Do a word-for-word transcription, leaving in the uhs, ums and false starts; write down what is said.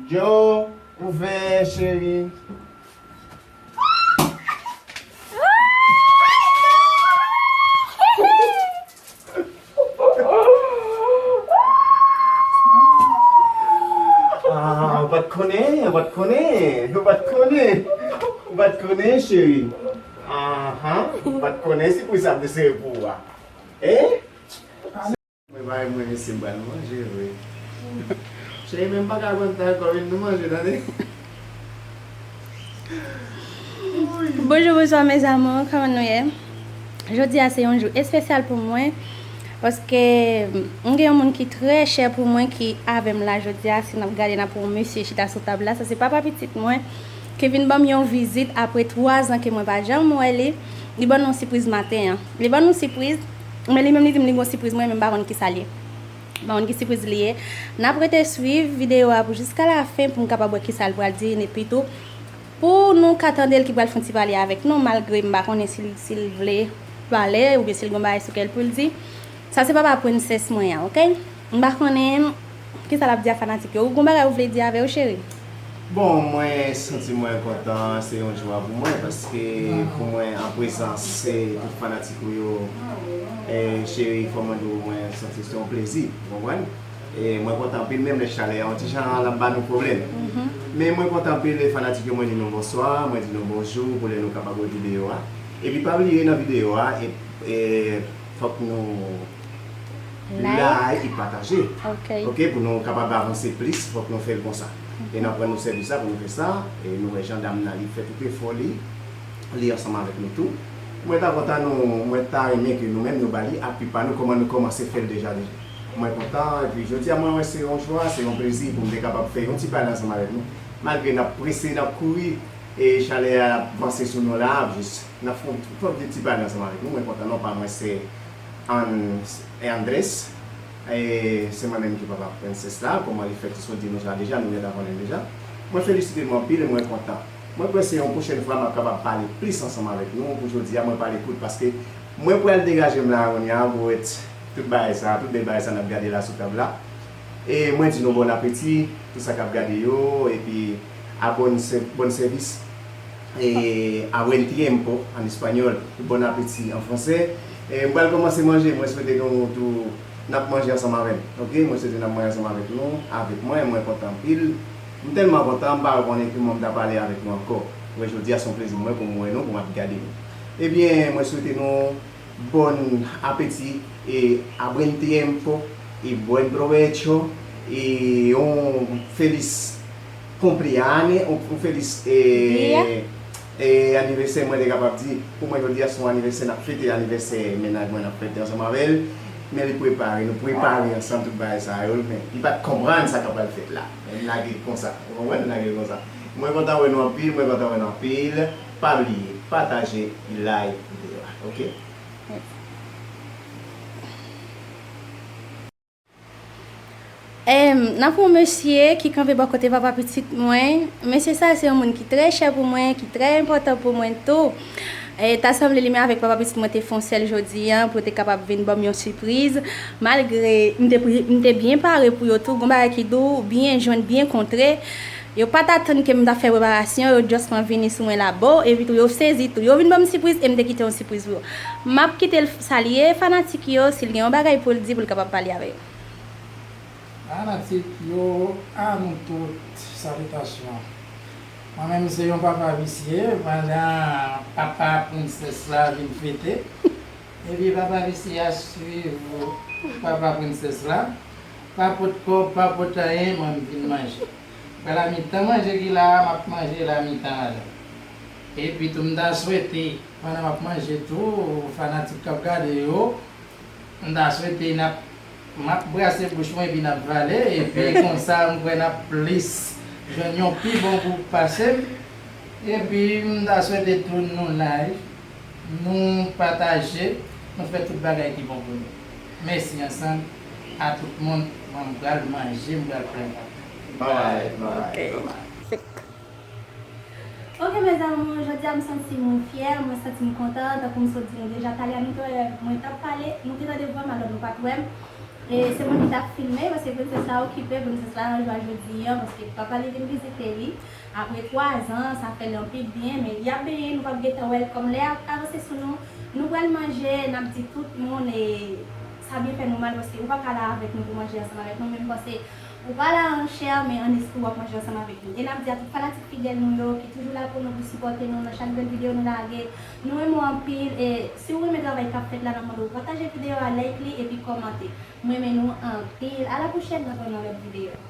Joe, ouvè, cheri. Ah, ou pa t konnen, ou pa t konnen, ou pa t konnen, ou pa t konnen, cheri. Aha, ou pa t konnen sipriz sa m te sere pou ou a. Eh? Mwen pa mwen, mesye, m pral manje vre. Cheri, men m pa ka konn tan ankò, vin nou manje, tande? Bonjou, bonswa, mes amours, kòman nou ye? Jodi a se yon jou espesyal pou mwen, paske m gen yon moun ki trè chè pou mwen ki avè m la jodi a. Si n ap gade, n ap wè yon mesye chita sou tab la, sa se papa pitit mwen ki vin ban m yon vizit apre twa zan ke mwen pa janm wè li. Li ban nou sipriz maten an. Li ban nou sipriz, men li menm li di m li gon sipriz mwen, men m pa konn kisa l ye. M pa konn ki sipriz li ye. N ap rete swiv videyo a pou jiska la fen pou m kapab wè kisa l pral di, epi tou pou nou ka tande l ki pral fè yon ti pale avèk nou, malgre m pa konnen si l, si l vle pale oubyen si l gon bagay sou kè l pou l di. Sa se papa prensès mwen an, oke? M pa konnen kisa l ap di a fanatik yo. Ou gon bagay ou vle di avè yo, cheri? Bon, mwen santi mwen kontan, se yon jwa pou mwen, paske pou mwen, an prezans tout fanatik ou yo, eh, cheri, fò mwen di w, mwen santi se yon plezi, ou konprann? E mwen kontan anpil, menm lè chalè a yon ti jan l ap ba nou pwoblèm. Men mwen kontan anpil, e fanatik yo, mwen di nou bonswa, mwen di nou bonjou, pou lè nou kapab wè videyo a. Epi pa bliye nan videyo a, e, e, fòk nou like, e pataje. Ok. Ok, pou nou kapab avanse plis, fòk nou fè l konsa. E n ap rann nou sèvis la pou nou fè sa. E nou wè jan dam nan, li fè tout efò li, li ansanm avèk nou tou. Mwen ta kontan nou, mwen ta renmen ke nou menm nou ba li api pa nou, kòman nou kòmanse fè l deja deja. Mwen kontan, epi jodi a mwen wè se yon jwa, se yon plezi pou m te kapab fè yon ti pale ansanm avèk nou. Malgre n ap prese, n ap kouri, e chalè a ap vanse sou nou la, ap jis, n ap fè yon, fè yon ti pale ansanm avèk nou. Mwen kontan non, pa mwen se An-, e Andres. E se mwen menm ki papa prensès la, kòman li fèt soti nou sa deja, nou gentan konnen deja. Mwen felisite nou anpil e mwen kontan. Mwen kwè se yon pwochèn fwa m ap kapab pale plis ansanm avèk nou. Pou jodi a, mwen pale kout paske mwen pral degaje m la kounye a pou wè tout bagay sa, tout bèl bagay sa n ap gade la sou tab la. E mwen di nou bon apeti, tout sa k ap gade yo, epi a bon sè-, bon sèvis. E a buen tiempo an espanyòl, bon apeti an fransè. E m pral kòmanse manje, mwen swete nou tou n ap manje ansanm avè m. Ok, mwen swete n ap manje ansanm avèk nou, avèk mwen, mwen kontan anpil. M tèlman kontan, m pa konnen ki mo m ta pale avèk nou ankò. Mwen jodi a se yon plezi mwen pou m wè nou, pou m ap gade nou. Ebyen, mwen swete nou bon apeti e a buen tiempo e buen provecho e un feliz cumpleaños, un, un feliz, eh, eh, anivèsè, mwen te kapab di, pou mwen jodi a se yon anivèsè, n ap fete anivèsè mennaj mwen, n ap fete ansanm avè l, men li prepare, nou prepare ansanm tout bagay sa yo, men li pa t konprann sa k ap pral fèt la, men m lage l konsa, ou konprann, m lage l konsa. Mwen kontan wè nou anpil, mwen kontan wè nou anpil, pa bliye, pataje, like videyo a, ok? Em, n ap yon mesye ki kanpe bò kote papa pitit mwen. Mesye sa a se yon moun ki trè chè pou mwen, ki trè enpòtan pou mwen tou. E, ta sanble li menm avèk papa pitit mwen te fè yon sèl jodi a pou te kapab vin ban m yon sipriz. Malgre m te pri-, m te byen pare pou yo tou, gon bagay ki di w byen jwenn, byen kontre. Yo pa t atann ke m ta fè preparasyon, yo just vini sou mwen labo, epi tou yo sezi tou. Yo vin ban m sipriz e m te kite yon sipriz pou yo. M ap kite l salye fanatik yo, si l gen yon bagay pou l di, pou l kapab pale avè yo. Fanatik yo, a nou tout, salitasyon. Mwen menm se yon papa visye, pandan papa prensès la vin fete, epi papa visye a swiv papa prensès la, pa pot kòb, pa pot anyen, mwen m vin manje. Pral a mitan manje ki la a, m ap manje l a mitan a la. Epi tou, m ta swete, pandan m ap manje tou, fanatik k ap gade yo, m ta swete n ap, m ap brase bouch mwen epi n ap vale, epi konsa, m kwè n ap plis jwenn yon pi bon gou pase m. Epi, m ta swete tou nou like, nou pataje, nou fè tout bagay ki bon pou nou. Mèsi ansanm a tout moun. Mwen, m pral manje, m pral plen vant. Bye, bye. Ok. Ok, mes amours, jodi a m santi m fyè, mwen santi m kontan, tankou m sot di nou deja, talè a nou te wè mwen t ap pale, nou te tande vwa m, alò nou pa t wè m. E se mwen ki t ap filme, paske prensès la okipe, prensès la nan jwa jodi a, paske papa li vin vizite li. Apre twa zan, sa fè li anpil byen, men y ap benyen, nou p ap gentan wè l kòm lè y ap avanse sou nou. Nou pral manje, n ap di tout moun, e sa byen fè nou mal, paske ou pa ka la avèk nou pou manje ansanm avèk nou, men m panse ou pa la an chè, men an espri w ap manje ansanm avèk nou. E n ap di a tout fanatik fidèl nou yo, ki toujou la pou nou, pou sipòte nou nan chak bèl videyo nou lage. Nou renmen w anpil, e si w renmen travay k ap fèt la, n ap mande w pataje videyo a, like li, epi kòmante. M renmen nou anpil. A la pwochèn, n ap wè nan lòt videyo.